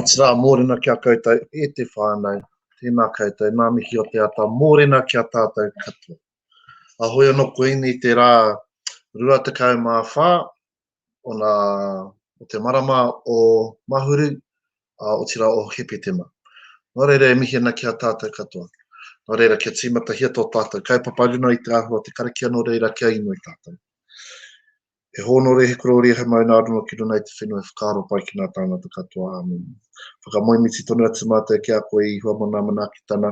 Otirā, mōrena ki a koutou e te whānau, tēnā koutou, nā mihi o te ata, mōrena ki a tātou katoa. Ahoi anō koinei te rā 24 o, nā, o te marama o Mahuru, ā, otirā o Hepetema. Nō reira e mihi ana ki a tātou katoa. Nō reira kia tīmatahia tō tātou kaupapa runa i te āhua o te karakia, nō reira kia inoi tātou. He hōnore, he korōria, he maunārono ki runa i te whenua, he whakaaro pai ki ngā tāngata katoa. Āmine. Whakamoemiti tonu atu mātou ki a koe i hua mō nā manaakitana,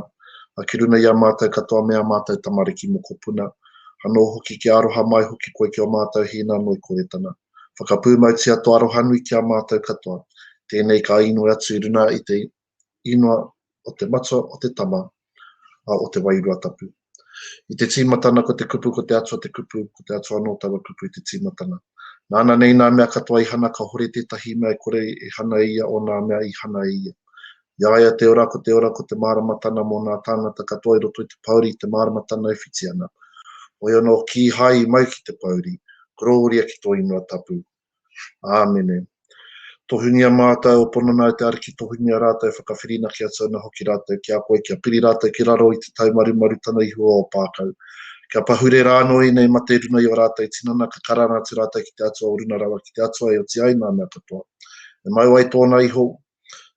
ā, ki runa i a mātou katoa me ā mātou tamariki mokopuna, anō hoki kia aroha mai hoki koe ki ō mātou hīnā ngoikoretana. Whakapūmautia tō arohanui ki a mātou katoa. Tēnei ka inoi atu i runa i te ingoa o te Matua, o te Tama, ā, o te Wairua Tapu. I te tīmatana ko te Kupu, ko te Atua te Kupu, ko te Atua anō taua Kupu i te tīmatana. Nāna nei nā mea katoa i hana, kahore tētahi mea e kore e hana e ia o nā mea i hana e ia. I a ia te ora, ko te ora, ko te māramatana mō nā tāngata katoa i roto i te pōuri, te māramatana e whiti ana. Hoi anō, kīhai i mau ki te pōuri, korōria ki tō ingoa tapu. Āmene. Tohungia mātou o pono nā e te Ariki, tohungia rātou, whakawhirinaki atu ana hoki rātou ki a koe, kia piri rātou ki raro i te taumarumarutanga i hua o Pākau. Kia pahure rā anō ēnei mate i runa i ō rātou tinana, ka karanga atu rātou ki te Atua o runa rawa, ki te Atua e oti ai ngā mea katoa. E mau ai tōna iho,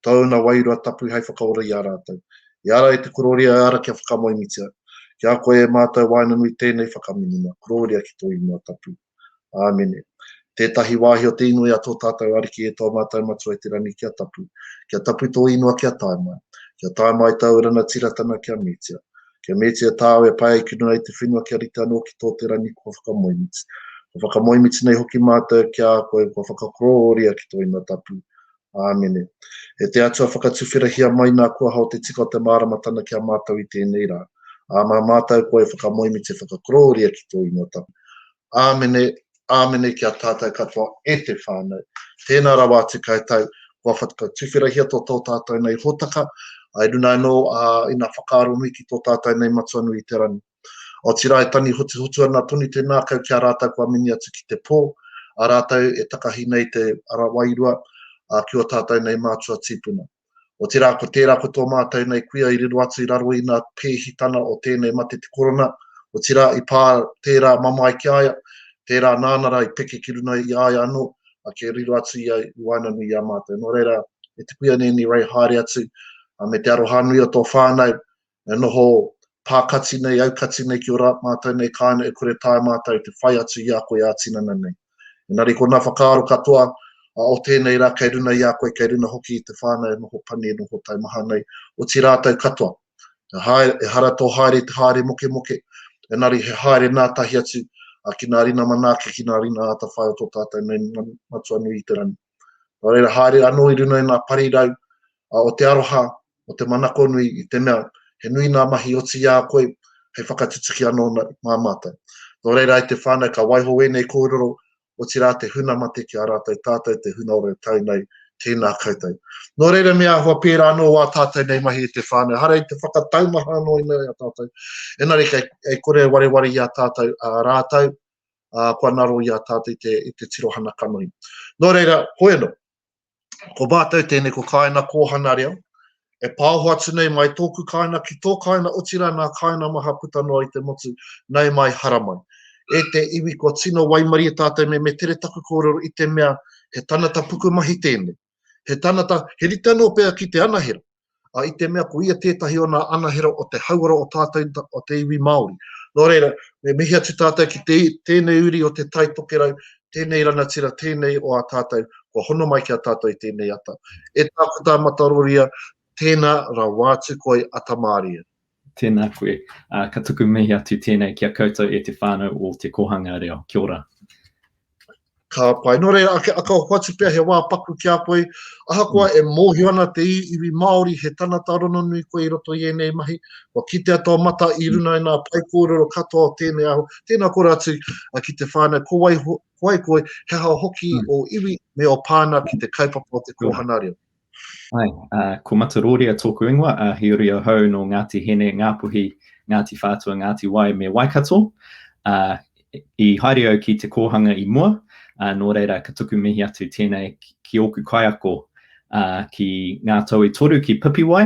Tōna Wairua Tapu hei whakaora i a rātou. I ara i te korōria e ara kia whakamoemitiā. Ki a koe e mātou waenganui tēnei whakaminenga, korōria ki tō ingoa tapu. Āmene. Tētahi wāhi o te inoi a tō tātou Ariki e tō mātou Matua i te Rangi kia tapu. Kia tapu tō ingoa kia tae mai. Kia tae mai tāu ranatiratana kia metia. Kia metia tāu e pai ai ki runga i te whenua kia rite anō ki tō te rangi kua whakamoemiti. Kua whakamoemiti nei hoki mātou ki a koe kua whakakorōria ki tō ingoa tapu. Āmene. E te Atua whakatuwherahia mai nā kuaha o te tika o te māramatana ki a mātou i tēnei rā. Ā, mā mātou koe e whakamoemiti e whakakorōria ki tō ingoa tapu. Āmene, āmene ki a tātou katoa e te whānau. Tēnā rawa atu koutou, kua whakatuwherahia tō tō tātou nei hōtaka, i runa anō ā, ina whakaaro nui ki tō tātou nei Matua nui i te rangi. Otirā e tani hotuhotu ana tonu te ngākau ki a rātou kua mini atu ki te pō, a rātou e takahi nei te ara wairua, ā, ki ō tātou nei mātua tīpuna. Otirā ko tērā ko tō mātou nei kuia i riro atu i raro i ngā pēhitana o tēnei mate te korona, otirā i pā tērā mamae ki a ia, tērā nāna rā i peke ki runa i a ia anō, ā, kia riro atu ia i waenganui i a mātou. Nō reira, e te kuia nei ni Ray haere atu, ā, me te arohanui o tō whānau, E noho pākati nei, aukati nei ki ō mātou nei kāinga e kore taea mātou te whai atu i a koe ā-tinana nei. Engari ko ngā whakaaro katoa o tēnei rā kei runa i a koe, kei runa hoki i te whānau e noho pani, e noho taumaha nei, oti rātou katoa. Haere, ehara tō haere i te haere mokemoke, engari he haere nātahi atu ki ngā rina manaaki, ki ngā rina atawhai o tō tātou nei Matua nui i te rangi. Nō reira, haere anō i runa i ngā parirau o te aroha, o te manako nui i te mea he nui ngā mahi oti i a koe hei whakatutuki anō mā mātou. Nō reira e te whānau ka waiho ēnei kōrero, otirā te huna mate ki a rātou tātou te huna ora e tau nei, tēnā koutou. Nō reira me āhua pērā anō wā tātou nei mahi e te whānau, hara i te whakataumaha anō i a tātou, engari kei e kore e wareware i a tātou a rātou, ā, kua ngaro i a tātou i te, i te tirohana kanohi. Nō reira, hoi anō, Ko mātou tēnei ko Kāina Kōhanga Reo, e pāoho atu nei mai tōku kāina ki tō kāina otirā nā kāina maha puta noa i te motu, nau mai haramai. E te iwi kua tino waimarie tātou me me tere taku kōrero i te mea he tanata pukumahi tēnei. He tanata, he rite anō pea ki te anahera, ā, i te mea ko ia tētahi o nā anahera o te hauora o tātou o te iwi Māori. Nō reira, me mihi atu tātou ki te, tēnei uri o te Tai Tokerau, tēnei rangatira, tēnei o ā tātou, kua hono mai ki a tātou i tēnei ata. E Tākuta Mataroria, tēnā rawa atu koe Atamārie. Tēnā koe. Uh, ka tuku mihi atu tēnei ki a koutou e te whānau o Te Kōhanga Reo. Kia ora. Ka pai. Nō reira, ake, aka hoatu pea he wā paku ki a koe. Ahakoa mm. e mōhio ana te iwi Māori, he tanata rononui koe i roto i ēnei mahi, kua kitea tō mata i mm. runa i ngā pae kōrero katoa o tēnei aho. Tēnā kore atu ki te whānau, ko wai, ko wai koe, he aha hoki mm. o iwi me o pāna ki te kaupapa o te kōhanga reo. Ai, uh, ko Mataroria tōku ingoa, uh, he uri ahau nō Ngāti Hene, Ngāpuhi, Ngāti Whātua, Ngāti Wai me Waikato. Uh, i haere au ki te kōhanga i mua, uh, nō reira ka tuku mihi atu tēnei ki ōku kaiako. uh, ki Ngā Tau e Toru ki Pipiwai,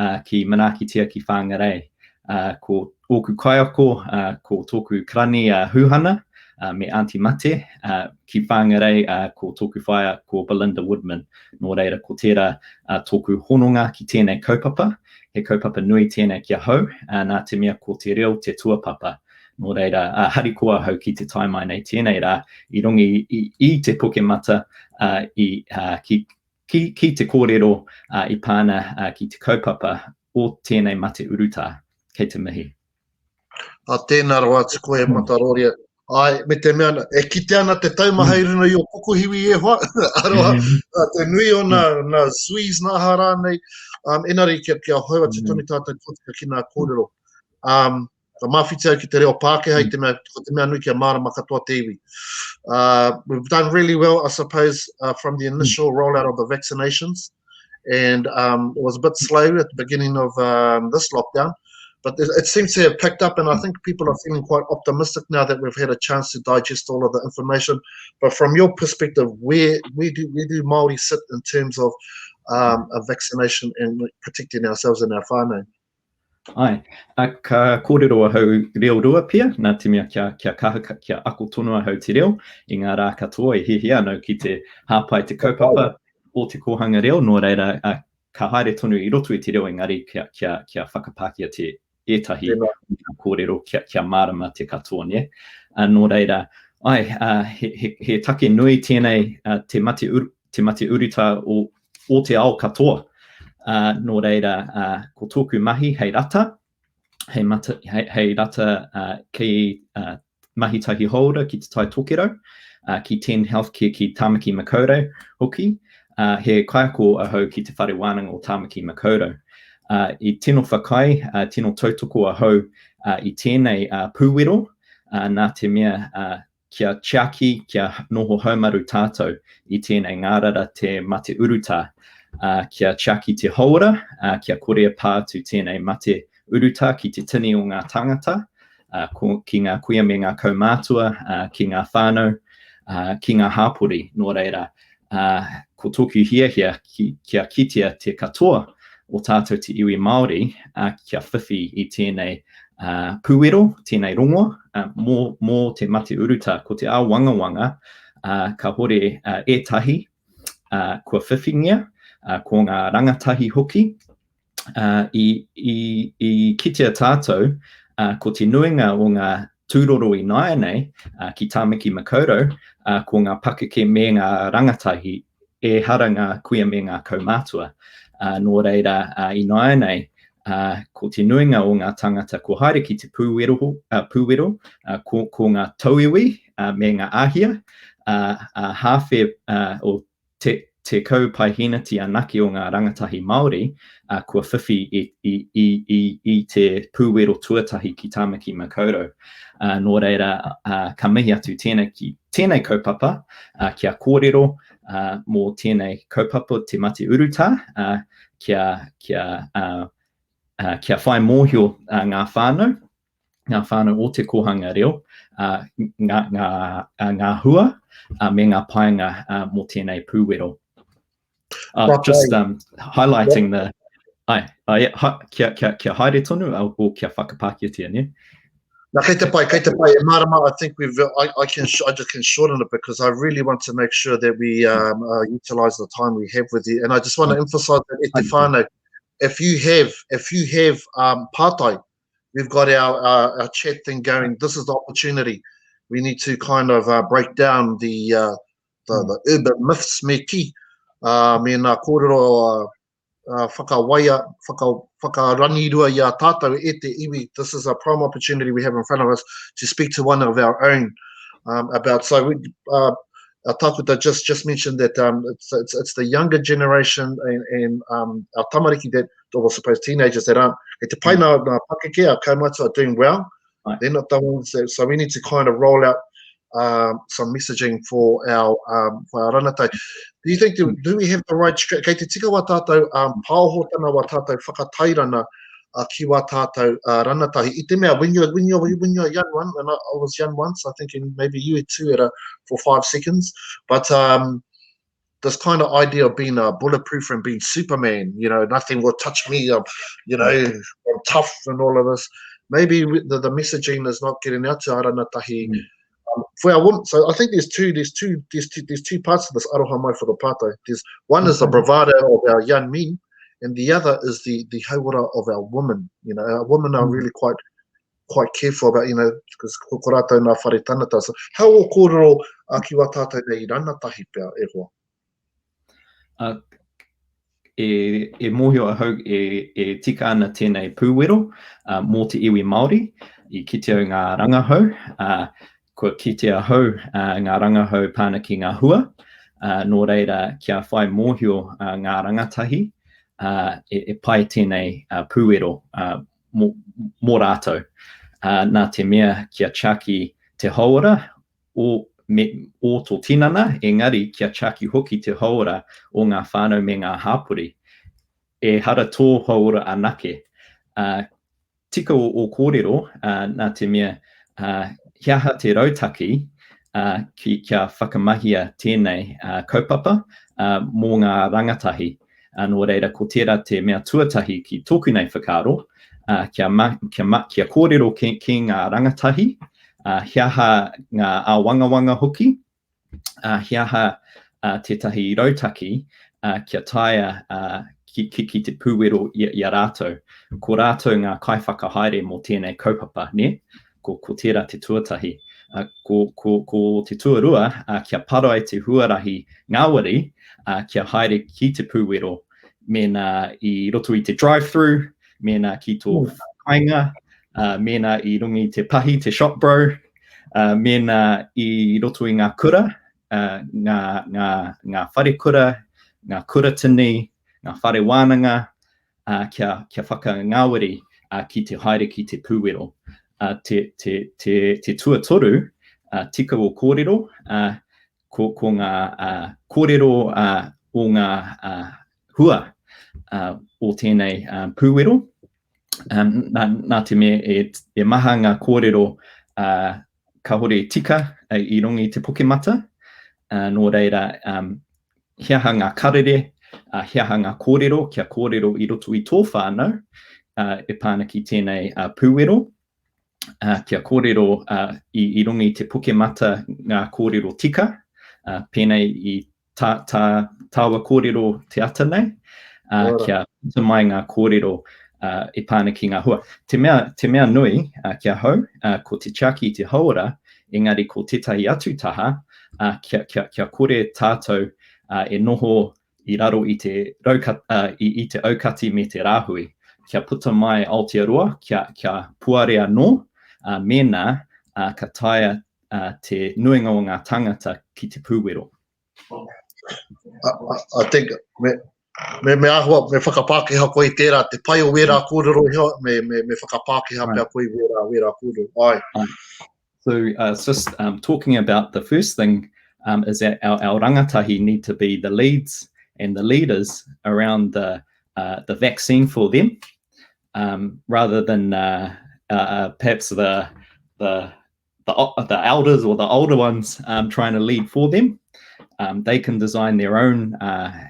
uh, ki Manaakitia ki Whangarei. Uh, ko ōku kaiako, uh, ko tōku karani a uh, Huhana, uh, me Aunty Mate, uh, ki Whangarei, uh, ko tōku whaea, ko Belinda Woodman. Nō reira, ko tērā uh, tōku hononga ki tēnei kaupapa. He kaupapa nui tēnei ki ahau, uh, nā te mea ko te reo te tuapapa. Nō reira, uh, harikoa ahau ki te tae mai nei tēnei rā, i runga i, i, i te pukemata uh, i, uh, ki, ki, ki te kōrero uh, i pāna uh, ki te kaupapa o tēnei mate urutā. Kei te mihi. A, tēnā rawa atu koe, hmm. Mataroria. Ai, me te mea, e kite ana te taumaha i hmm. runga i o pokohiwi e hoa, aroha, mm. te nui o nā, hmm. nā zuis nā aha rānei, um, enari kia, kia hou atu tonu tātou kōtika ki nā kōrero. Um, Ka māwhiti au ki te reo Pākehā i te mea, ko te mea nui kia mārama katoa te iwi. Uh, we've done really well, I suppose, uh, from the initial rollout of the vaccinations. And um, it was a bit slow at the beginning of um, this lockdown, but it, it seems to have picked up, and I think people are feeling quite optimistic now that we've had a chance to digest all of the information. But from your perspective, where, where, do, where do Māori sit in terms of um, a vaccination and protecting ourselves and our whānau? Āe, a, ka kōrero ahau reo rua pea, nā te mea kia, kia kaha, kia ako tonu ahau te reo i ngā rā katoa e hiahia ana au ki te hāpai te kaupapa o te kōhanga reo, nō reira, a, ka haere tonu i roto i te reo engari kia, kia, kia whakapākia te ētahi o ngā kōrero kia, kia mārama te katoa, nē. A, nō reira, āe, a, he, he, he take nui tēnei, a, te mate uru, te mate urutā o, o te ao katoa. Ā, nō reira, ā, ko tōku mahi hei rata, hei, mata, hei, hei rata ā, ki ā, mahi tahi hōura ki Te Tai Tokerau, ā, ki Ten Healthcare ki Tāmaki Makaurau hoki. Ā, he kaiako ahau ki Te Whare Wānanga o Tāmaki Makaurau. Ā, i tino whakaae, ā, tino tautoko ahau ā, i tēnei ā, pūwero, ā, nā te mea ā, kia tiaki, kia noho haumaru tātou i tēnei ngārara te mate urutā, ā, kia tiaki te hauora, ā, kia kore e pā atu tēnei mate urutā ki te tini o ngā tāngata, ā, ko, ki ngā kuia me ngā kaumātua, ā, ki ngā whānau, ā, ki ngā hāpori. Nō reira, ā, ko tōku hiahia ki, kia kitea te katoa o tātou te iwi Māori, ā, kia whiwhi i tēnei ā, pūwero, tēnei rongoa, ā, mō, mō te mate urutā. Ko te āwangawanga, ā, kāhore ā, ētahi ā, kua whiwhingia, ā, ko ngā rangatahi hoki, uh, i, i, i kitea tātou, uh, ko te nuinga o ngā tūroro i nāianei uh, ki Tāmaki Makaurau, uh, ko ngā pakeke me ngā rangatahi, ehara ngā kuia me ngā kaumātua. Uh, nō reira, uh, i nāianei, uh, ko te nuinga o ngā tāngata ko haere ki te pūwero, uh, pūwero uh, ko, ko ngā tauiwi uh, me ngā āhia, uh, uh, hāwhe uh, o te 10 paeheneti anake o ngā rangatahi Māori kua whiwhi i, i, i, i, i te pūwero tuatahi ki Tāmaki Makaurau. Nō reira, ka mihi atu tēnei ki tēnei kaupapa, kia kōrero mō tēnei kaupapa te mate urutā, kia, kia, kia whai mōhio ngā whānau, ngā whānau o te kōhanga reo, uh, ngā, ngā, uh, ngā hua uh, me ngā painga uh, mō tēnei pūwero. Uh, just um, highlighting the, ai, ai, ha, kia, kia, kia haere tonu o kia whakapākehātia, ne? Na, kei te pai, kei te pai. E mārama, I think we've, I, I can, I just can shorten it because I really want to make sure that we um, uh, utilize the time we have with you. And I just want to emphasize that e te whānau, if you have, if you have um, pātai, we've got our, uh, our chat thing going. This is the opportunity. We need to kind of uh, break down the, uh, the, hmm. the urban myths me ki, uh, me nā kōrero uh, uh, whakawaia, whaka, whakarangirua i a tātou e te iwi. This is a prime opportunity we have in front of us to speak to one of our own um, about. So we, uh, uh, Takuta just, just mentioned that um, it's, it's, it's the younger generation and, and um, our tamariki that or I suppose teenagers that aren't, e te pai nā, nā pakeke, our kaumātua are doing well. Right. They're not the ones that, so we need to kind of roll out um, some messaging for our, um, for our rangatahi. Do you think, do, do we have the right, kei te tika wā tātou um, pāohotanga wā tātou whakatairana uh, ki wā tātou uh, rangatahi? I te mea, when you're, when you're, when you're a young one, and I, I was young once, I think, and maybe you too at a, for five seconds, but um, this kind of idea of being a bulletproof and being Superman, you know, nothing will touch me, I'm, you know, I'm tough and all of this. Maybe the, the messaging is not getting out to our rangatahi. Mm. Um, for our women, so I think there's two, there's two, there's two, there's two parts to this aroha mai for the pātai. There's one is the bravado of our young men, and the other is the the hauora of our women. You know, our women are mm. really quite quite careful about, you know, because ko, ko rātou nā whare tangata. So, hau o kōrero a ki wā tātou nei rangatahi pea, e hoa? Uh, e, e mōhio ahau e, e tika ana tēnei pūwero uh, mō te iwi Māori, i kite au ngā rangahau, uh, kua kite ahau uh, ngā rangahau pāna ki ngā hua, uh, nō reira kia whai mōhio uh, ngā rangatahi, uh, e, e pai tēnei uh, pūwero uh, mō, mō rātou. Uh, nā te mea kia tiaki te hauora o, me, o tō tinana, engari kia tiaki hoki te hauora o ngā whānau me ngā hāpori. Ehara tō hauora anake. Uh, tika o, o kōrero, uh, nā te mea, uh, he aha te rautaki uh, ki, kia whakamahia tēnei uh, kaupapa uh, mō ngā rangatahi. Ā, nō reira, ko tērā te mea tuatahi ki tōku nei whakaaro, ā, kia ma, kia ma, kia kōrero ki, ki ngā rangatahi, ā, he aha ngā āwangawanga hoki, ā, he aha ā, tētahi rautaki ā, kia taea ā, ki, ki, ki te pūwero i, i a rātou. Ko rātou ngā kaiwhakahaere mō tēnei kaupapa, nē? Ko, ko tērā te tuatahi. Uh, ko, ko, ko te tuarua, uh, kia parai te huarahi ngāwari, uh, kia haere ki te pūwero, mēnā i roto i te drive-through, mēnā ki tō mm. kāinga, uh, mēnā i runga i te pahi, te shop bro, uh, mēnā i roto i ngā kura, uh, ngā, ngā, ngā wharekura, ngā kuratini, ngā whare wānanga, ā, kia, kia whakangāwari ā, ki te haere ki te pūwero. Ā, te, te, te, te tuatoru, ā, tika o kōrero, ā, ko, ko ngā ā, kōrero ā, o ngā ā, hua ā, o tēnei ā, pūwero. Ā, nā, nā te mea e, e maha ngā kōrero ā, kāore e tika i runga i te pukemata, ā, nō reira, um, he aha ngā karere, uh, he aha ngā kōrero kia kōrero i roto i tō whānau uh, e pā ana ki tēnei uh, pūwero, uh, kia kōrero uh, i, i runga i te pukemata ngā kōrero tika, uh, pēnei i tā, tā, tāua kōrero te ata nei, uh, kia puta mai ngā kōrero uh, e pā ana ki ngā hua. Te mea, te mea nui uh, ki ahau, uh, ko te tiaki i te hauora, engari ko tētahi atu taha, uh, kia, kia, kia kore tātou uh, e noho i raro i te, rauka, uh, i, i te aukati me te rāhui. Kia puta mai Aotearoa, kia, kia puare anō, uh, mēnā uh, ka taea uh, te nuinga o ngā tāngata ki te pūwero. I, I, I think me, me, me āhua, me whakapākehā koe i tērā, te pai o wērā kōrero iho, me, me, me whakapākehā pea koe i wērā, wērā kōrero. Ai. So uh, just um, talking about the first thing um, is that our, our rangatahi need to be the leads and the leaders around the, uh, the vaccine for them, um, rather than uh, uh, uh perhaps the, the the, the elders or the older ones um, trying to lead for them. Um, they can design their own uh,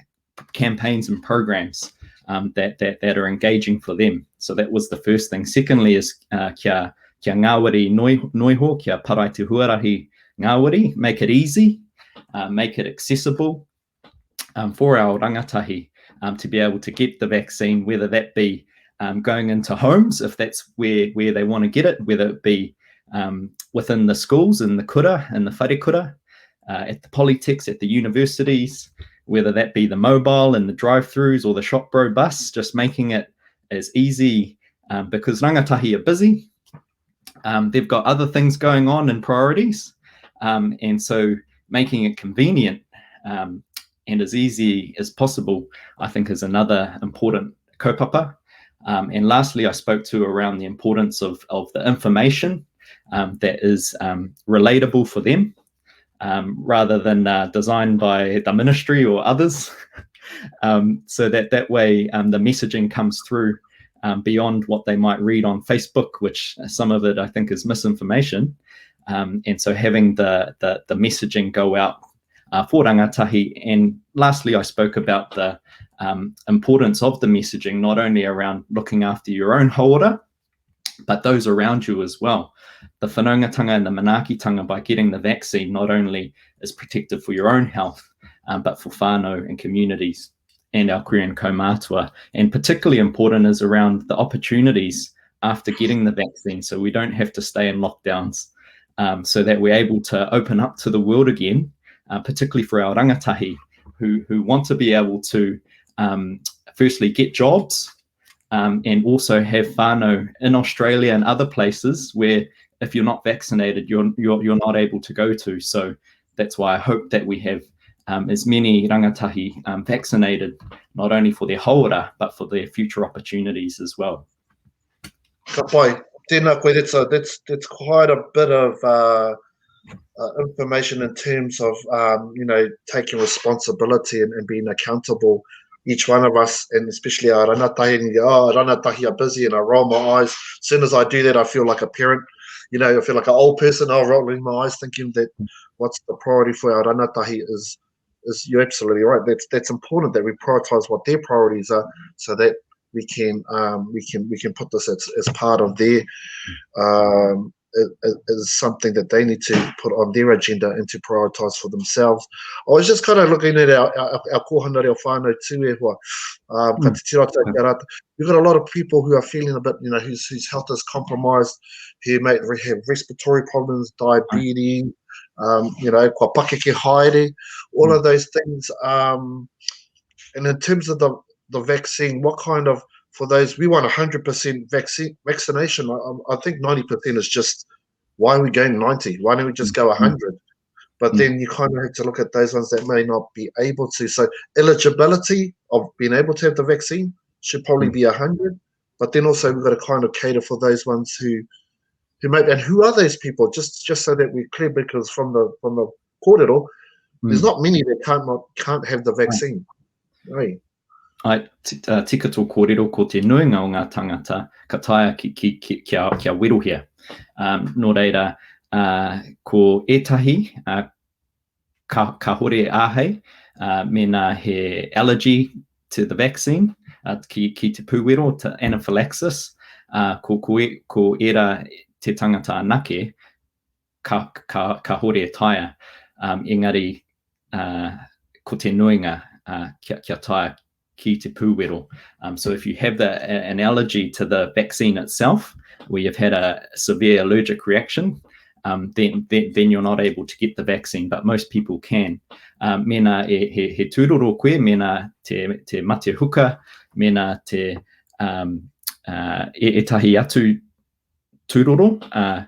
campaigns and programs um, that, that, that are engaging for them. So that was the first thing. Secondly is uh, kia, kia ngāwari noi, noiho, kia parai te huarahi ngāwari, make it easy, uh, make it accessible, um, for our rangatahi um, to be able to get the vaccine, whether that be um, going into homes, if that's where, where they want to get it, whether it be um, within the schools, in the kura, in the wharekura, uh, at the polytechs, at the universities, whether that be the mobile and the drive-throughs or the shop bro bus, just making it as easy um, because rangatahi are busy. Um, they've got other things going on and priorities. Um, and so making it convenient um, and as easy as possible, I think is another important kaupapa. Um, and lastly, I spoke to around the importance of, of the information um, that is um, relatable for them um, rather than uh, designed by the ministry or others. um, so that that way um, the messaging comes through um, beyond what they might read on Facebook, which some of it I think is misinformation. Um, and so having the, the, the messaging go out uh, for rangatahi. And lastly, I spoke about the um, importance of the messaging, not only around looking after your own hauora, but those around you as well. The whanaungatanga and the manaakitanga by getting the vaccine not only is protective for your own health, um, but for whānau and communities and our Korean kaumātua. And particularly important is around the opportunities after getting the vaccine, so we don't have to stay in lockdowns, um, so that we're able to open up to the world again, uh, particularly for our rangatahi who, who want to be able to um, firstly get jobs um, and also have whānau in Australia and other places where if you're not vaccinated, you're, you're, you're not able to go to. So that's why I hope that we have um, as many rangatahi um, vaccinated, not only for their hauora, but for their future opportunities as well. Ka pai. Tēnā koe, that's, a, that's, that's quite a bit of uh, uh, information in terms of, um, you know, taking responsibility and, and being accountable each one of us, and especially our rangatahi, and oh, rangatahi are busy, and I roll my eyes. As soon as I do that, I feel like a parent. You know, I feel like an old person. I'm rolling my eyes, thinking that what's the priority for our rangatahi is is you're absolutely right. That's that's important that we prioritize what their priorities are, so that we can um, we can we can put this as, as part of their um, is something that they need to put on their agenda and to prioritise for themselves. I was just kind of looking at our, our, our kōhanga reo whānau too, e hoa. Um, ka mm. titiro atu kia rātou. We've got a lot of people who are feeling a bit, you know, whose, whose health is compromised, who may have respiratory problems, diabetes, um, you know, kua pakeke haere, all mm. of those things. Um, and in terms of the, the vaccine, what kind of, for those, we want 100% vaccine, vaccination. I, I think 90% is just, why are we going 90? Why don't we just go 100? Mm. But mm. then you kind of have to look at those ones that may not be able to. So eligibility of being able to have the vaccine should probably mm. be 100. But then also we've got to kind of cater for those ones who who may and who are those people? Just just so that we're clear, because from the from the kōrero, mm. there's not many that can't not can't have the vaccine. Right. Ai, uh, tika tō kōrero ko te nuinga o ngā tangata ka taea ki, ki, ki, kia, kia werohia. Um, nō reira, uh, ko ētahi uh, ka, kahore e āhei, uh, mēnā he allergy to the vaccine, uh, ki, ki te pūwero, to anaphylaxis, uh, ko, ko, e, ko era te tangata anake, ka, ka, kahore e taea. Um, engari, uh, ko te nuinga uh, kia, kia taea ki te pūwero. Um, so if you have the, an allergy to the vaccine itself, where you've had a severe allergic reaction, um, then, then, then you're not able to get the vaccine, but most people can. Um, mēnā e, he, he tūroro koe, mēnā te, te mate huka, mēnā te um, uh, e, etahi atu tūroro, uh,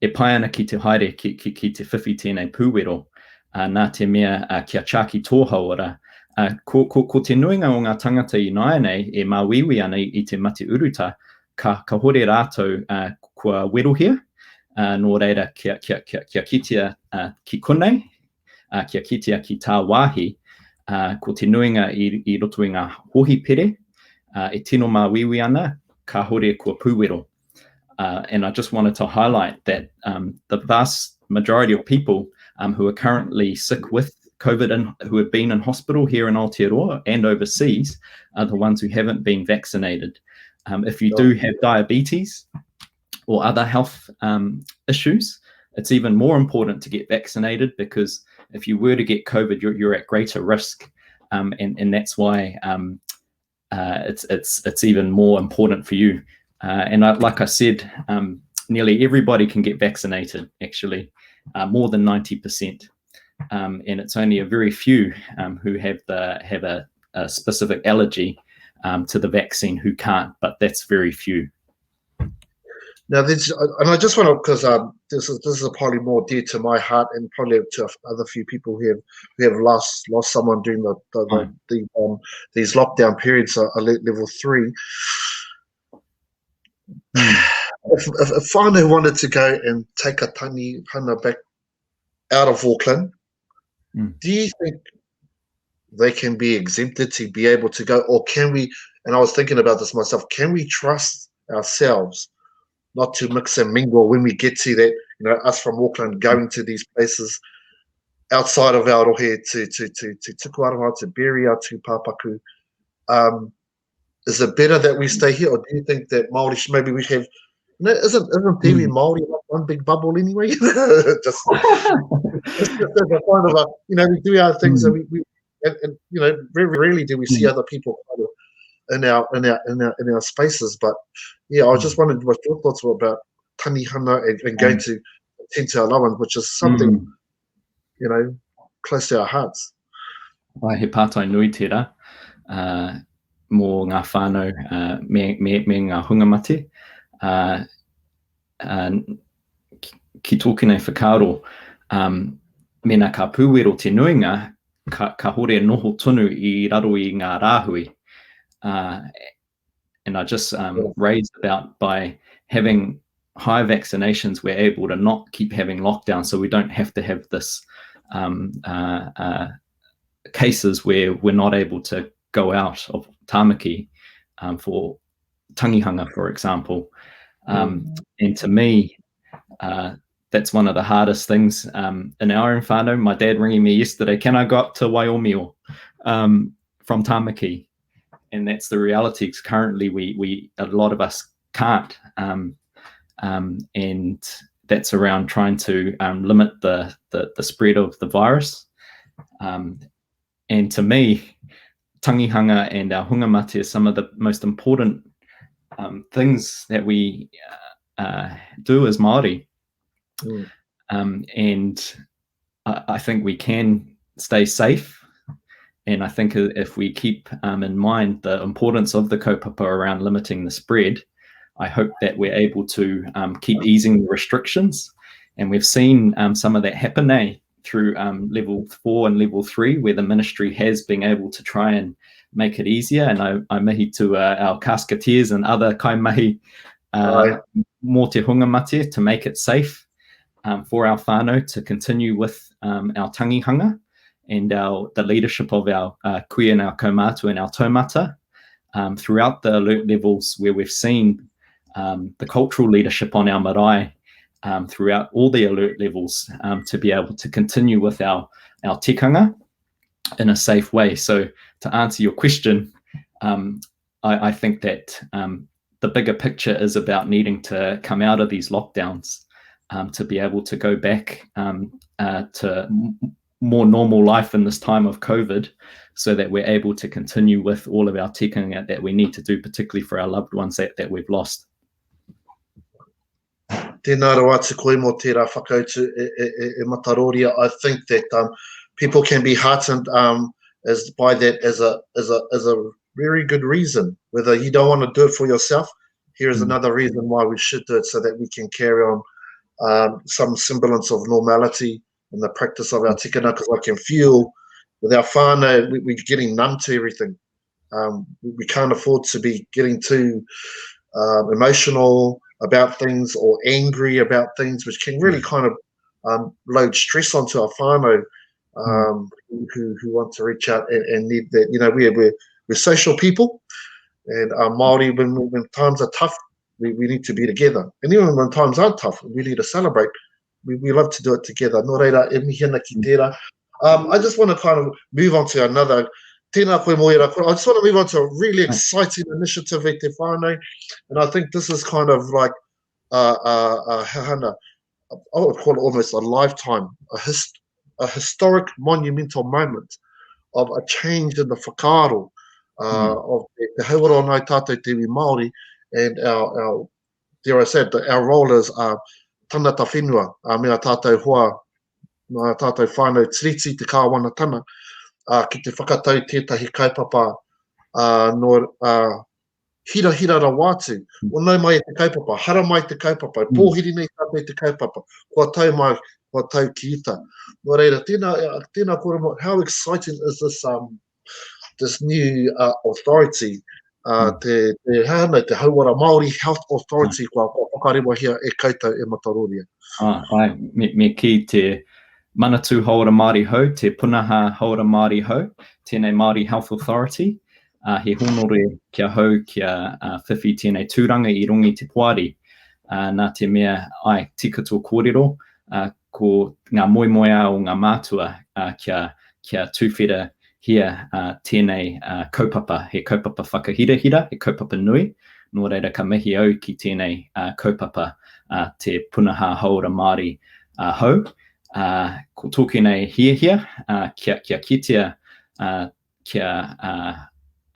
e pai ana ki te haere ki, ki, ki te whiwhi tēnei pūwero, uh, nā te mea uh, kia tiaki tō hauora. Uh, ko, ko, ko te nuinga o ngā tangata i nāianei e māuiui ana i, i te mate uruta, ka, ka hore rātou uh, kua werohia, uh, nō reira kia, kia, kia, kia kitea uh, ki konei, uh, kia kitea ki tāwāhi, uh, ko te nuinga i, i roto i ngā hōhipere, uh, e tino māuiui ana, kāhore kua pūwero. Uh, and I just wanted to highlight that um, the vast majority of people um, who are currently sick with COVID and who have been in hospital here in Aotearoa and overseas are the ones who haven't been vaccinated. Um, if you do have diabetes or other health um, issues, it's even more important to get vaccinated because if you were to get COVID, you're, you're at greater risk. Um, and, and that's why um, uh, it's it's it's even more important for you. Uh, and I, like I said, um, nearly everybody can get vaccinated. Actually, uh, more than 90%. Um, and it's only a very few um, who have the have a, a specific allergy um, to the vaccine who can't, but that's very few. Now, this, and I just want to, because um, this is this is probably more dear to my heart and probably to other few people who have who have lost lost someone during the, the, mm. the, the um, these lockdown periods at level three. Mm. If, if, if whānau wanted to go and take a tangihanga back out of Auckland, mm. do you think they can be exempted to be able to go, or can we? And I was thinking about this myself. Can we trust ourselves not to mix and mingle when we get to that? You know, us from Auckland going to these places. outside of our rohe to, to, to, to tuku aroha, to bury our tūpāpaku. Um, is it better that we stay here, or do you think that Māori should maybe we have no, isn't isn't TV mm. Māori like one big bubble anyway? just, just, just as a kind of a, you know, we do our things mm. and we, we and, and you know, very rarely do we see mm. other people kind of in our in our in our in our spaces. But yeah, I was just mm. wondering what your thoughts were about tangihanga and, and going mm. to attend to our loved ones, which is something mm. you know close to our hearts. Ai, he pātai nui tērā uh, mō ngā whānau uh, me, me, me ngā hunga mate. Uh, uh, ki, ki tōku nei whakaaro, um, mēnā ka pūwero te nuinga, ka, kahore noho tonu i raro i ngā rāhui. Uh, and I just um, raised about by having high vaccinations, we're able to not keep having lockdowns, so we don't have to have this um, uh, uh, cases where we're not able to go out of Tamaki um, for tangihanga, for example. Um, mm. And to me, uh, that's one of the hardest things um, in our own whānau. My dad ringing me yesterday, can I go up to Waiomio um, from Tamaki? And that's the reality. Cause currently, we, we a lot of us can't. Um, um, and that's around trying to um, limit the, the, the spread of the virus. Um, and to me, tangihanga and our hunga mate are some of the most important um, things that we uh, uh, do as Māori. Mm. Um, and I, I, think we can stay safe. And I think if we keep um, in mind the importance of the kaupapa around limiting the spread, I hope that we're able to um, keep easing the restrictions. And we've seen um, some of that happen eh, through um, level four and level three, where the ministry has been able to try and make it easier. And I, I mihi to uh, our casketeers and other kaimahi uh, mō te hunga mate to make it safe um, for our whānau to continue with um, our tangihanga and our the leadership of our uh, kuia and our kaumātua and our taumata um, throughout the alert levels where we've seen um, the cultural leadership on our marae um, throughout all the alert levels um, to be able to continue with our, our tikanga in a safe way. So to answer your question, um, I, I think that um, the bigger picture is about needing to come out of these lockdowns um, to be able to go back um, uh, to more normal life in this time of COVID so that we're able to continue with all of our tikanga that we need to do, particularly for our loved ones that, that we've lost. Tēnā rawa atu koe mō tērā whakautu e, e, e, e Mataroria. I think that um, people can be heartened um, as by that as a, as a, as a very good reason. Whether you don't want to do it for yourself, here is mm. another reason why we should do it so that we can carry on um, some semblance of normality in the practice of our tikanga, because I can feel with our whānau, we, we're getting numb to everything. Um, we can't afford to be getting too um, emotional about things or angry about things, which can really mm. kind of um, load stress onto our whānau mm. um, who, who want to reach out and, and need that. You know, we're, we're, we're social people, and our Māori, when, when times are tough, we, we need to be together. And even when times aren't tough, we need to celebrate. We, we love to do it together. Nō reira, e mihi ana ki tērā. Um, I just want to kind of move on to another Tēnā koe mō ērā I just want to move on to a really exciting initiative e te whānau. And I think this is kind of like, uh, uh, uh, hana, I would call it almost a lifetime, a, hist a historic monumental moment of a change in the whakaaro uh, mm. of te, te hauora o ngāi tātou te iwi Māori and our, our dare I say it, our role as uh, tangata whenua, uh, me a tātou hoa, nā tātou whānau tiriti, te kāwanatanga, uh, ki te whakatau tētahi kaupapa uh, no, uh, hirahira rawa atu. O nau mai e te kaupapa, hara mai te kaupapa, mm. pōhiri nei tātou te kaupapa, kua tau mai, kua tau ki uta. Nō reira, tēnā, tēnā kōrero, how exciting is this, um, this new uh, authority, uh, mm. te, te, hana, te Hauora Māori Health Authority, mm. kua, kua whakarewahia e koutou e Mataroria. Ah, ai, me, me ki te Manatū Hauora Māori Hou, te Punaha Hauora Māori Hou, tēnei Māori Health Authority, ā, he hōnore ki ahau kia whiwhi tēnei tūranga i runga i te poari, ā, nā te mea, āe, tika tō kōrero, ā, ko ngā moemoeā o ngā mātua uh, kia, kia tūwherahia uh, tēnei uh, kaupapa, he kaupapa whakahirahira, he kaupapa nui, nō reira ka mihi au ki tēnei uh, kaupapa uh, te punaha hauora Māori uh, hou. Uh, ko tōku nei hiahia uh, kia, kia kitea uh, kia uh,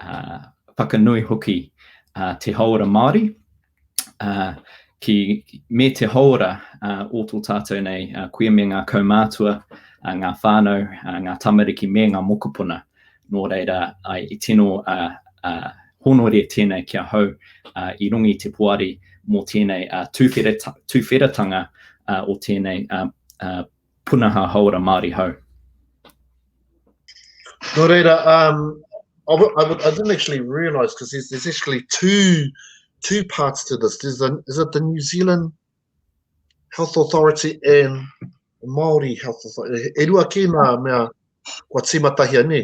uh, whakanui hoki uh, te hauora Māori, uh, ki, me te hauora uh, o tō tātou nei uh, kuia me ngā kaumātua, uh, ngā whānau, uh, ngā tamariki me ngā mokopuna. Nō reira, ai, i tino uh, uh, honore tēnei ki ahau uh, i runga i te poari mō tēnei uh, tūwheratanga uh, o tēnei uh, uh, punaha hauora Māori hou. Nō reira, um, I, I, I didn't actually realise because there's, there's actually two two parts to this. There's a, is it the New Zealand Health Authority and Māori Health Authority? E rua kē ngā mea kua tīmatahia, nē?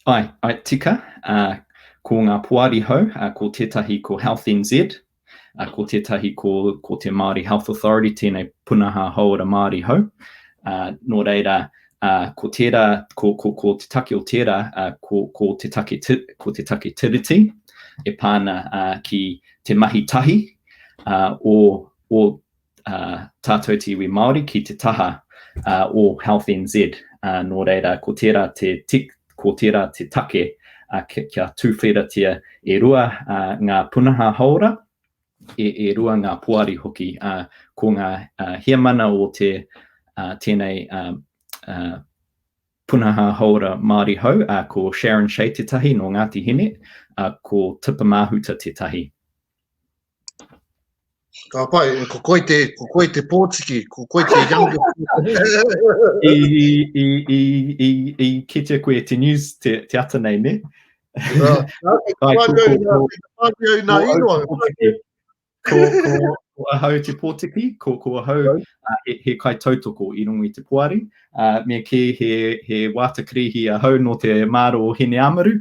Ai, ai, tika. Uh, ko ngā poari hou, uh, ko tētahi ko Health NZ, uh, ko tētahi ko, ko te Māori Health Authority, tēnei punaha hauora Māori hou. Uh, nō reira, uh, ko tērā, ko, ko, ko te take o tērā, uh, ko, ko, te take, ko te take tiriti, e pā ana uh, ki te mahi tahi uh, o, o uh, tātou te iwi Māori ki te taha uh, o Health NZ. Uh, nō reira, ko tērā te, tik, ko tērā te take uh, kia, kia tūwheratia e rua uh, ngā punaha hauora, e, e rua ngā poari hoki. Uh, ko ngā uh, heamana o te, uh, tēnei uh, uh, punaha hauora Māori hou, uh, ko Sharon Shea tētahi nō Ngāti Hine, uh, ko Tipa Māhuta tētahi. Ka pai, ko koe te, ko koe te pōtiki, ko koe te younger. I, i, i, i, i kitea koe te news te, te ata nei, ne? Ai, ko, ko, ko, ko, ko, ko, ko ahau te pōtiki, ko, ko ahau uh, he, he kai tautoko i runga i te poari, uh, me kī he, he wāta karihi ahau nō te māro o Hineāmaru,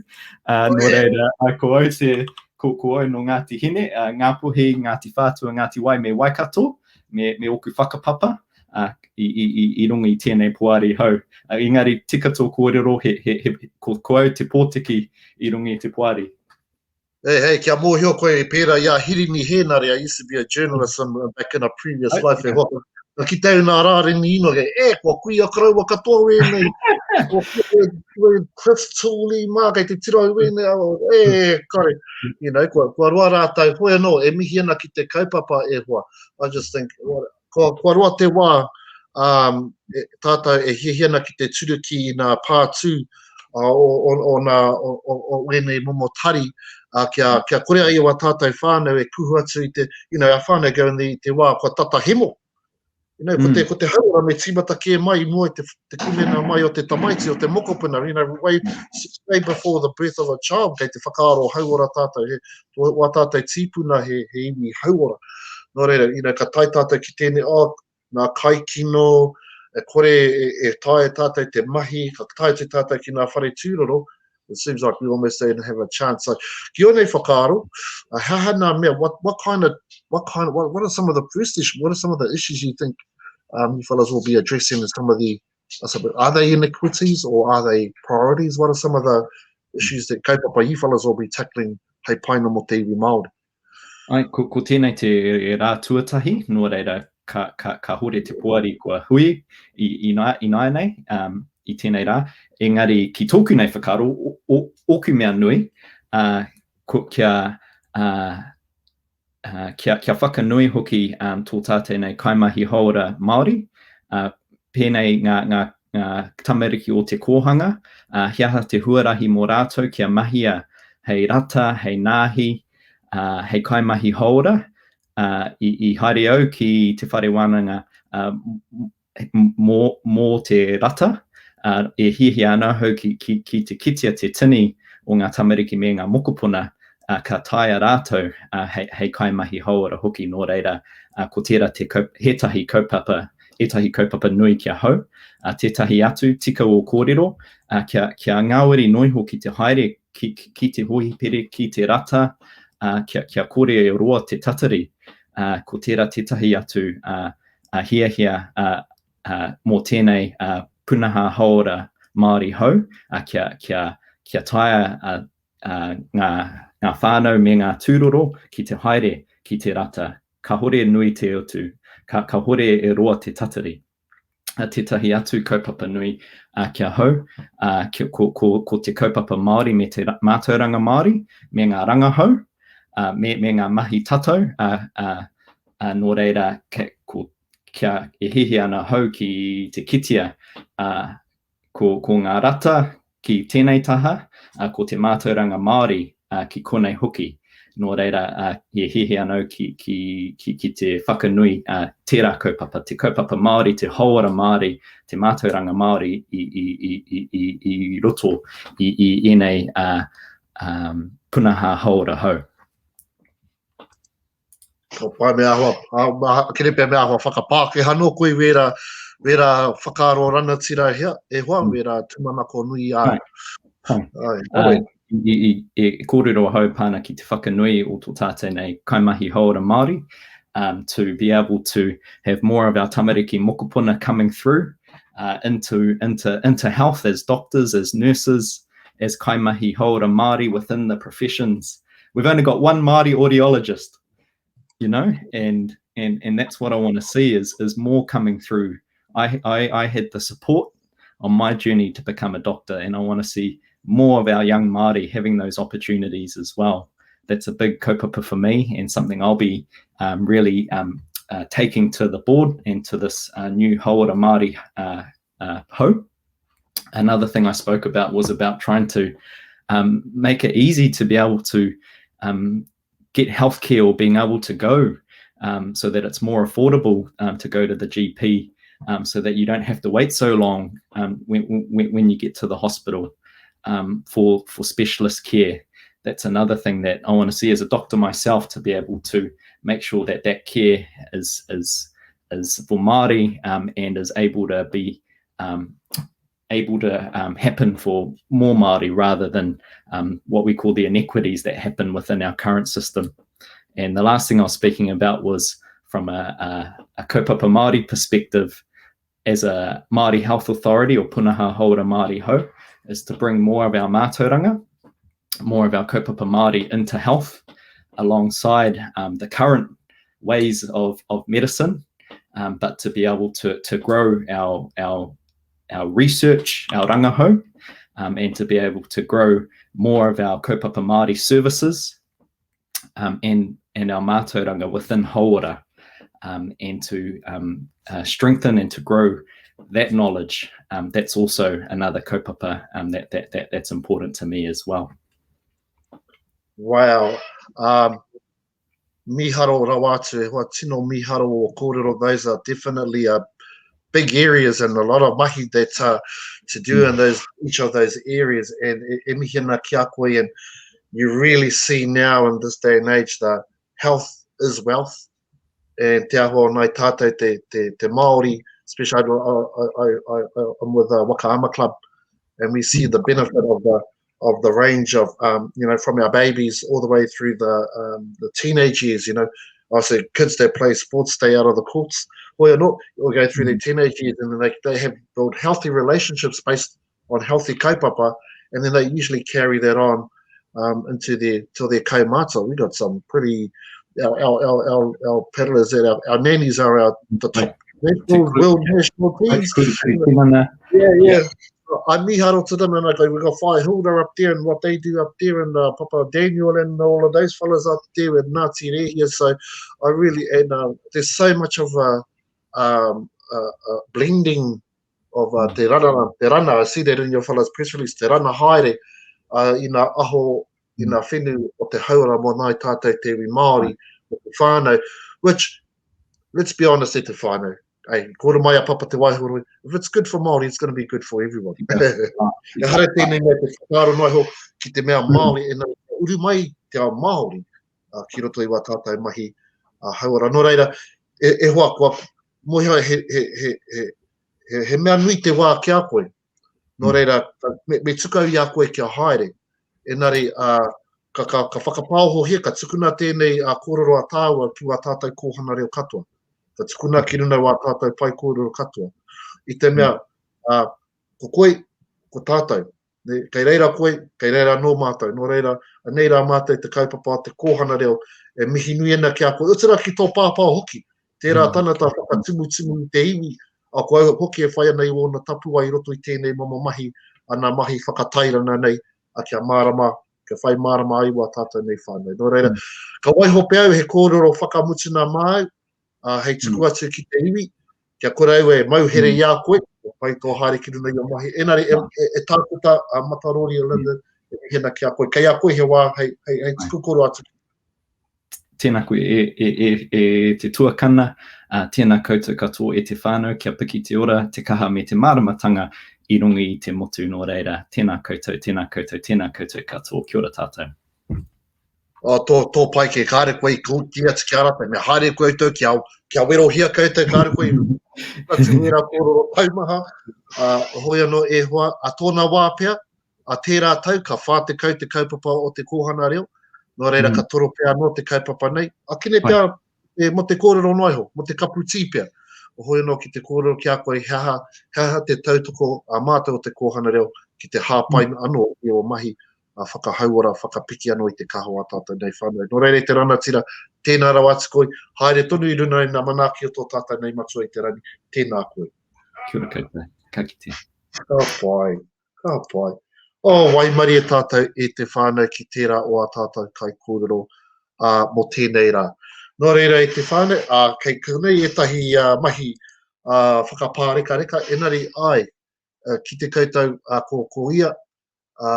uh, nō reira, uh, ko au te, ko, ko au nō Ngāti Hine, uh, Ngāpuhi, Ngāti Whātua, Ngāti Wai me Waikato, me, me ōku whakapapa, uh, i, i, i, i runga i tēnei poari hou. Uh, engari, tika tō kōrero, he, he, he, ko, ko au te pōtiki i runga i te poari. Hey, hey, kia mōhio koe i pērā i a Hirini Hēnare, I used to be a journalist in, back in a previous life, e hoa. Ka kite au nā rārengi ino, he, e, kua kuia koroua katoa wēnei, kua kuia kua Chris Tooley mā, kei te tiro au wēnei, e, kare, you know, kua, kua roa rātou, hoi anō, e mihi ana ki te kaupapa e hoa. I just think, kua, kua roa te wā, um, e, tātou e hiahia ana ki te turuki i nā pātū, o, o, o, nā, o, o, o wēnei momo tari, uh, kia, kia kore ai o a tātou whānau e kuhu atu i te, you know, our whānau go in the, te wā kua tata hemo. You know, ko te, mm. ko te hauora me tīmata kē mai i mua i te, te kumena mai o te tamaiti, o te mokopuna, you know, way, way before the birth of a child, kei te whakaaro hauora tātou, he, wā tātou tīpuna he, he iwi hauora. Nō reira, you know, ka tae tātou ki tēnei, oh, ngā kaikino, e kore e, e taea tātou te mahi, ka tae atu tātou ki ngā whare tūroro, it seems like we almost don't have a chance. So, ki ō nei whakaaro, uh, he aha nā mea, what, what kind of, what kind, what, what are some of the first issues, what are some of the issues you think um, you fellas will be addressing in some of the, are they inequities or are they priorities? What are some of the issues that kaupapa you fellas will be tackling hei painga mō te iwi Māori? Ai, ko, ko tēnei te rā tuatahi, nō reira, ka, ka, ka hore te poari kua hui i, i, i nāianei, um, i tēnei rā. Engari, ki tōku nei whakaaro, o, o, ōku mea nui, uh, ko, kia, uh, uh, kia, kia whakanui hoki um, tō tātou nei kaimahi hauora Māori, uh, pēnei ngā, ngā, ngā tamariki o te kōhanga, uh, he aha te huarahi mō rātou kia mahia hei rata, hei nāhi, uh, hei kaimahi hauora, uh, i, i haere au ki te whare wānanga uh, mō, mō te rata, uh, e hiahia ana ahau ki, ki, ki te kitea te tini o ngā tamariki me ngā mokopuna, uh, ka taea rātou uh, hei, hei kaimahi hauora hoki, nō reira, uh, ko tērā te kaup, hētahi kaupapa, ētahi kaupapa nui ki ahau, uh, tētahi atu tika o kōrero, uh, kia, kia ngāwari noa iho ki te haere ki, ki, ki te hōhipere, ki te rata, uh, kia, kia kore e roa te tatari, uh, ko tērā tētahi atu uh, hiahia mō tēnei punaha hauora Māori hou, kia, kia, kia taea ngā, ngā whānau me ngā tūroro ki te haere ki te rata, kahore nui te utu, ka, kahore e roa te tatari. Tētahi atu kaupapa nui ki ahau, ko, ko, ko te kaupapa Māori me te mātauranga Māori, me ngā rangahau, me, me ngā mahi tatau, nō reira, ke, ko, kia e hiahia ana ahau ki te kitea ko, ko ngā rata ki tēnei taha, ko te mātauranga Māori ki konei hoki. Nō reira, e hiahia ana au ki, ki, ki, ki te whakanui tērā kaupapa, te kaupapa Māori, te hauora Māori, te mātauranga Māori i, i, i, i, i, i roto i, i ēnei uh, um, punaha hauora hou. Ko pai me ahua, a, kere pea me ahua whakapākehā nō koe wērā, wērā whakaaro ranatira hea, e hoa, mm. wērā tūmanako nui a. Hai. Hai. Ai, uh, i, i, i kōrero ahau pāna ki te whakanui o tō tātou nei kaimahi hauora Māori, um, to be able to have more of our tamariki mokopuna coming through uh, into, into, into health as doctors, as nurses, as kaimahi hauora Māori within the professions. We've only got one Māori audiologist, you know, and and and that's what I want to see is is more coming through. I, I, I had the support on my journey to become a doctor, and I want to see more of our young Māori having those opportunities as well. That's a big kaupapa for me and something I'll be um, really um, uh, taking to the board and to this uh, new Hauora Māori uh, uh, hou. Another thing I spoke about was about trying to um, make it easy to be able to um, get healthcare or being able to go um, so that it's more affordable um, to go to the GP um, so that you don't have to wait so long um, when, when, when you get to the hospital for, for specialist care. That's another thing that I want to see as a doctor myself to be able to make sure that that care is, is, is for Māori and is able to be um, able to um, happen for more Māori rather than um, what we call the inequities that happen within our current system. And the last thing I was speaking about was from a, a, a kaupapa Māori perspective, as a Māori Health Authority or Punaha Hauora Māori Hou, is to bring more of our mātauranga, more of our kaupapa Māori into health alongside um, the current ways of, of medicine, um, but to be able to, to grow our, our, our research, our rangahau, um, and to be able to grow more of our kaupapa Māori services um, and, and our mātauranga within hauora, um, and to um, uh, strengthen and to grow that knowledge. Um, that's also another kaupapa um, that, that, that, that's important to me as well. Wow. Um, miharo rawa atu, e hoa tino miharo o kōrero, those are definitely a big areas and a lot of mahi that uh, to do in mm. those each of those areas and e, e mihi ana ki a koe and you really see now in this day and age that health is wealth and te ahua o nai tātou te, te, te Māori especially I, I, I, I, I'm with the Waka Ama Club and we see the benefit of the of the range of um, you know from our babies all the way through the um, the teenage years. You know, I say kids that play sports stay out of the courts. Well, not or go through their mm. teenage years, and then they they have built healthy relationships based on healthy kaupapa, and then they usually carry that on um, into their till their kaumata. We got some pretty our our our our, our paddlers that our, our nannies are our the top national, world national teams. Yeah, yeah. I miharo to them and I go, we got Whai Hilda up there and what they do up there and uh, Papa Daniel and all of those fellas up there with Ngāti Rehia. So I really, and uh, there's so much of a, um, a, a blending of uh, te rana, te rana, I see that in your fellas press release, te rana haere uh, i ngā aho, i ngā whenu o te hauora mō nāi tātou te iwi Māori, o te whānau, which, let's be honest e te whānau, Hey, kōrero mai a Papa Te Waihoroi, if it's good for Māori, it's going to be good for everyone. Ehara tēnei mea te whakaaro noa iho ki te mea Māori, mm. engari uru mai te ao Māori uh, ki roto i wā tātou mahi uh, hauora. Nō reira, e, e hoa, kua mohi he, he, he, he, he, he mea nui te wā ki a koe. Nō mm. reira, me, me tukau i a koe kia haere. Engari, uh, ka, ka, ka whakapāohohia, ka tukuna tēnei uh, kōrero a tāua ki wā tātou kōhanga reo katoa. Ka tukuna ki runa wā tātou pae kōrero katoa. I te mea, uh, ko koe, ko tātou. Ne, kei reira koe, kei reira anō mātou. Nō reira, anei rā mātou te kaupapa o te kōhana reo e mihi nui ana ki a koe. Otirā ki tō pāpā hoki. Tērā mm. tana tā whakatimutimu i te iwi, a ko au hoki e whai ana i ōna tapuwae i roto i tēnei momo mahi, ana mahi whakatairanga nei, a kia mārama, kia whai mārama ai wā tātou nei whānau. Nō reira, mm. ka waiho pea au he kōrero whakamutuna māu, uh, hei tuku mm. atu ki te iwi, kia kore au e mauhere mm. i a koe, e pai tō haere ki runga i o mahi. Enari, e, e, e tākuta a Matarori o London, mm. e mihi ana ki a koe. Kei a koe he wā hei, hei, hei tuku koro atu. Tēnā koe e, e, e, e te tuakana, uh, tēnā koutou katoa e te whānau, kia piki te ora, te kaha me te māramatanga i runga i te motu nō reira. Tēnā koutou, tēnā koutou, tēnā koutou katoa. Kia ora tātou. Oh, tō, tō pai kē, kāre koe i kī atu ki a rātou, me haere koutou kia, kia werohia koutou, kāre koe i atu ērā kōrero taumaha, uh, hoi anō e hoa, a tōna wā pea, a tērā tau ka 40 te kaupapa o te kōhanga reo, nō reira mm. ka toro pea anō te kaupapa nei. A kene pea e, mo te kōrero noa iho, mo te kapu tī pea. O hoi anō ki te kōrero ki a koe, he aha, he aha te tautoko a mātou o te kōhanga reo ki te hāpai mm. anō i o mahi a whakahauora, whakapiki anō i te kaha o a tātou nei whānau. Nō reira i te ranatira, tēnā rawa atu koe, haere tonu i runga i ngā manaaki o tō tātou nei matua i te rangi, tēnā koe. Kia ora koutou, ka kite. Ka pai. Ka pai. Oh, waimarie tātou e te whānau ki tērā o ā tātou kaikōrero ā, mō tēnei rā. Nō reira e te whānau, ā, kei konei ētahi ā, mahi ā, whakapārekareka, engari āe, ki te koutou ā, ko, ko ia, ā,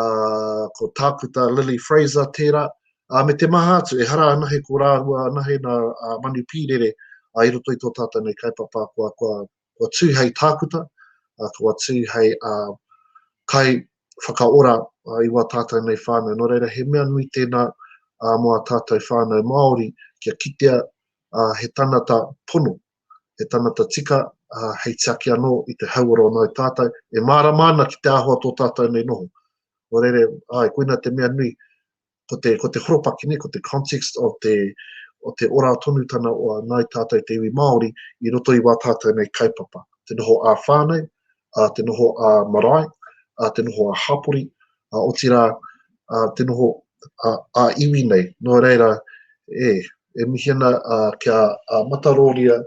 ko Tākuta Lily Fraser tērā, ā, me te maha atu, ehara anahe ko rāua anahe nā ā, manu pīrere ā, i roto i tō tātou nei kaupapa kua, kua, kua tū hei tākuta, kua tū hei kai whakaora i wā tātou nei whānau. Nō reira, he mea nui tēnā mō ā tātou whānau Māori kia kitea he tangata pono, he tangata tika hei tiaki anō i te hauora o ngāi tātou, e mārama ana ki te āhua tō tātou nei noho. Nō reira, āe, koina te mea nui, ko te, ko te horopaki nei, ko te context o te, o te ora tonutana o a Ngāi Tātou te iwi Māori i roto i wā tātou nei kaupapa. Te noho ā-whānau, ā, te noho ā-marae, ā, te noho ā-hapori, ā, otirā, ā, te noho ā-iwi nei. Nō reira, e, e mihi ana ā, kia ā, matarōria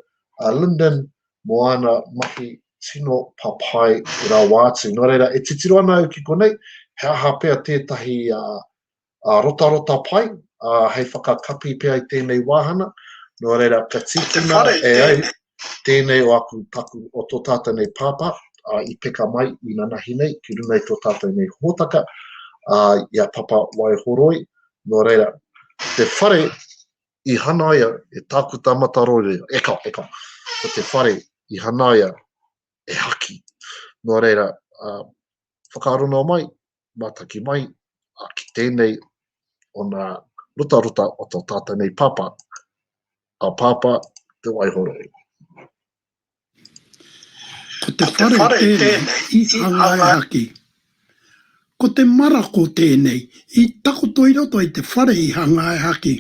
a Lyndon mō āna mahi tino papai rawa atu. Nō reira, e titiro ana au ki konei, he aha pea tētahi uh, uh, rotarota pai uh, hei whakakapi pea i tēnei wāhanga. Nō reira, ka tīkina e au tēnei o aku taku o tō tātou nei pāpā uh, i peka mai i nanahi nei ki runga i tō tātou nei hōtaka uh, i a Papa Waihoroi. Nō reira, te whare i hanaia e Tākuta Mataroire, e kao, e kao, ko te whare i hanaia e Haki. Nō reira, uh, whakaaro noa mai, mātaki mai, uh, ki tēnei o nā rotarota o tō tātou nei pāpā, a Pāpā Te Waihoroi. Ko te whare tēnei i hanga e Haki. Ko te marako tēnei i takoto i roto i te whare i hanga e Haki.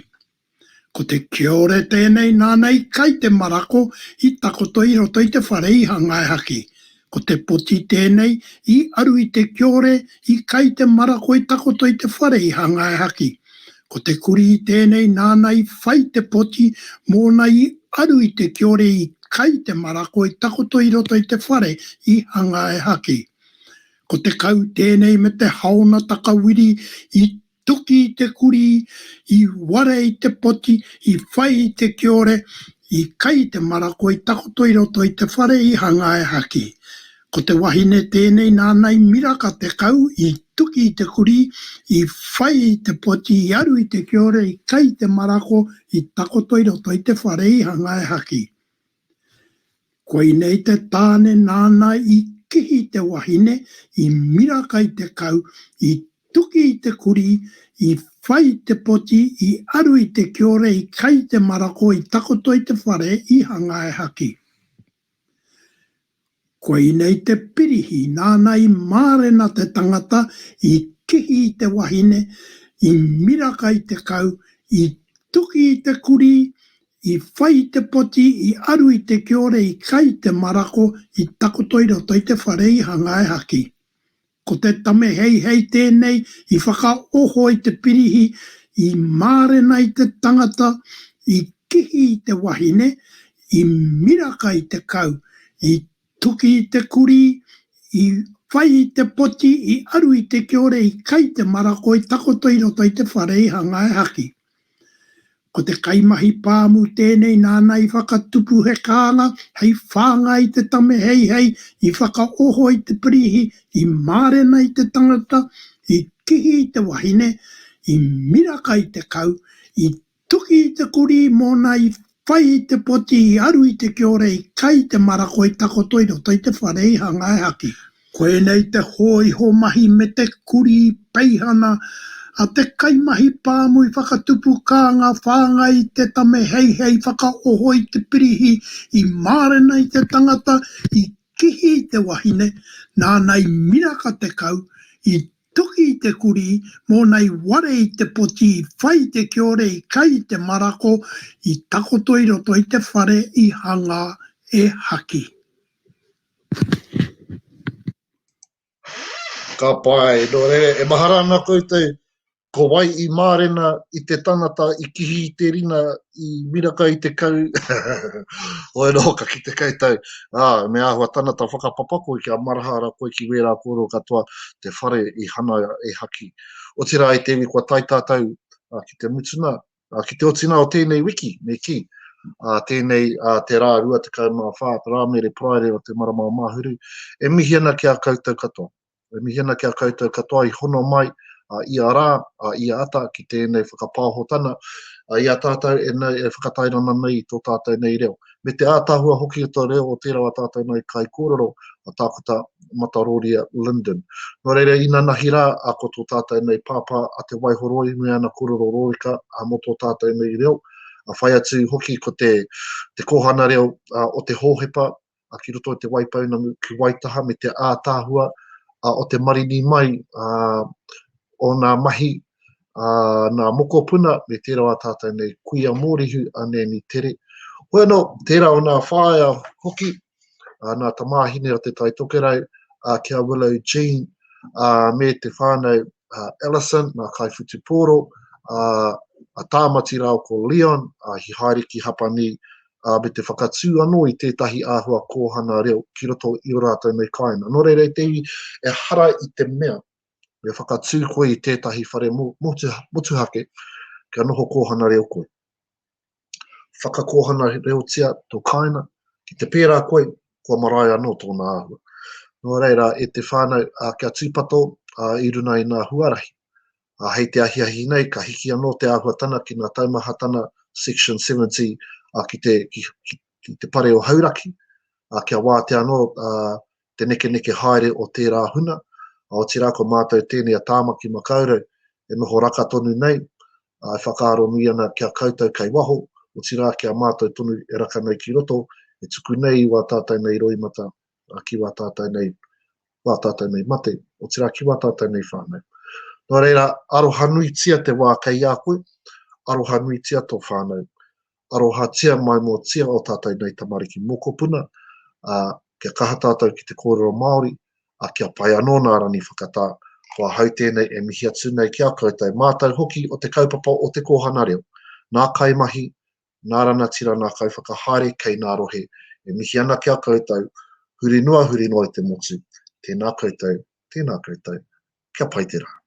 Ko te kiore tēnei nāna i kai te marako i takoto i roto i te whare i hanga e Haki. Ko te poti tēnei i aru i te kiore i kai te marako i takoto i te whare i hanga e Haki. Ko te kurī tēnei nāna i whai te poti mōna i aru i te kiore i kai te marako i takoto i roto i te whare i hanga e Haki. Ko te kau tēnei me te haona takawiri i tuki i te kurī, i ware i te poti, i whai i te kiore, i kai i te marako i takoto i roto i te whare i hanga e Haki. Ko te wahine tēnei nāna i miraka te kau, i tuki i te kurī, i whai i te poti, i aru i te kiore, i kai i te marako, i takoto i roto i te whare i hanga e Haki. Koinei te tāne nāna i kihi te wahine, i miraka i te kau, i tuki i te kurī, i whai i te poti, i aru i te kiore, i kai i te marako, i takoto i te whare i hanga e Haki. Koinei te pirihi nāna i mārena te tangata, i kihi i te wahine, i miraka i te kau, i tuki i te kurī, i whai i te poti, i aru i te kiore, i kai i te marako, i takoto i roto i te whare i hanga e Haki. Ko te tame heihei tēnei i whakaoho i te pirihi, i mārena i te tangata, i kihi i te wahine, i miraka i te kau, i tuki i te kurī, i whai i te poti, i aru i te kiore, i kai i te marako, i takoto i roto i te whare i hanga e Haki. Ko te kaimahi pāmu tēnei nāna i whakatupu he kānga hei whāngai i te tame heihei, i whakaoho i te pirihi, i mārena i te tangata, i kihi i te wahine, i miraka i te kau, i tuki i te kurī mōna i whai i te poti, i aru i te kiore, i kai i te marako, i takoto i roto i te whare i hanga e Haki. Koinei te hōiho mahi me te kurī peihana a te kaimahi pāmu i whakatupu kānga whāngai i te tame heihei whakaoho i te pirihi, i mārena i te tangata, i kihi i te wahine, nāna i miraka te kau, i tuki i te kurī, mōna i ware i te poti, i whai i te kiore, i kai i te marako, i takoto i roto i te whare i hangā e Haki. Ka pai, nō reira, e mahara ana koutou, ko wai i mārena i te tangata i kihi i te rina, i miraka i te kau, hoi anō ka kite koutou, ā, me āhua tanata whakapapa koe kia marahara koe ki wērā kōrero katoa, te whare i hanaia e Haki. Otirā i te iwi kua tae tātou ki te mutuna, Ā, ki te otinga o tēnei wiki, me kī, ā, tēnei, ā, te rā 24, te Rāmere, Paraire o te marama o Mahuru, e mihi ana ki a koutou katoa. E mihi ana ki a koutou katoa i hono mai, ā, ia rā, ā, ia ata ki tēnei whakapaohotana, ā, i a tātou e, nei, e whakatairana nei i tō tātou nei reo. Me te ātaahua hoki o te reo o tērā o ā tātou nei kaikōrero, a Tākuta Mataroria Lyndon. Nō reira, inanahi rā, a ko tō tātou nei pāpā a Te Waihoroi me ana kōrero rōreka mō tō tātou nei reo. A whai atu hoki ko te, te kōhana reo a, o te Hōhepa a, ki roto i Te Waipounamu ki Waitaha me te ātaahua a, o te marini mai a, o nā mahi a, nā mokopuna me tērā o ā tātou nei kuia mōrihu a Nanny Tere. Hoi anō, tērā o nā whāea hoki, a, nā tamāhine o Te Tai Tokerau, a, ki a Willow Jean, a, me te whānau a, Ellison, nā kaiwhutupōro, a, a Tāmati rāua ko Leon, a, hi haere ki Hapanī, a, me te whakatū anō i tētahi āhua kōhanga reo ki roto i o rātou nei kāinga. Nō reira i te iwi, ehara i te mea me whakatū koe i tētahi whare motuhake kia noho kōhanga reo koe. Whakakōhanga reotia tō kāinga, ki te pērā koe, kua marae anō tōna āhua. Nō reira, e te whānau, kia tūpato i runa i ngā huarahi. Hei te ahiahi nei, ka hiki anō te āhuatana ki ngā taumahatana Section 70 ki te, ki, ki, ki te pare o Hauraki, kia wātea anō te nekeneke haere o tērā huna, otirā ko mātou tēnei a Tāmaki Makaurau e noho raka tonu nei, ā, e whakaaro nui ana ki a koutou kei waho, otirā ki a mātou tonu e raka nei ki roto, e tuku nei i wā tātou nei roimata, ki wā tātou nei, wā tātou nei mate, otirā ki wā tātou nei whānau. Nō reira, arohanuitia te wā kei a koe, arohanuitia tō whānau, arohatia maimoatia o tātou nei tamariki mokopuna, ā, kia kaha tātou ki te kōrero Māori, ā, kia pai anō nā Rani Whakatā, ko ahau tēnei e mihi atu nei ki a koutou, mātou hoki o te kaupapa o Te Kōhanga Reo, nā kaimahi, nā ranatira, nā kaiwhakahaere kei nā rohe, e mihi ana ki a koutou, huri noa huri noa i te motu, tēnā koutou, tēnā koutou, kia pai te rā.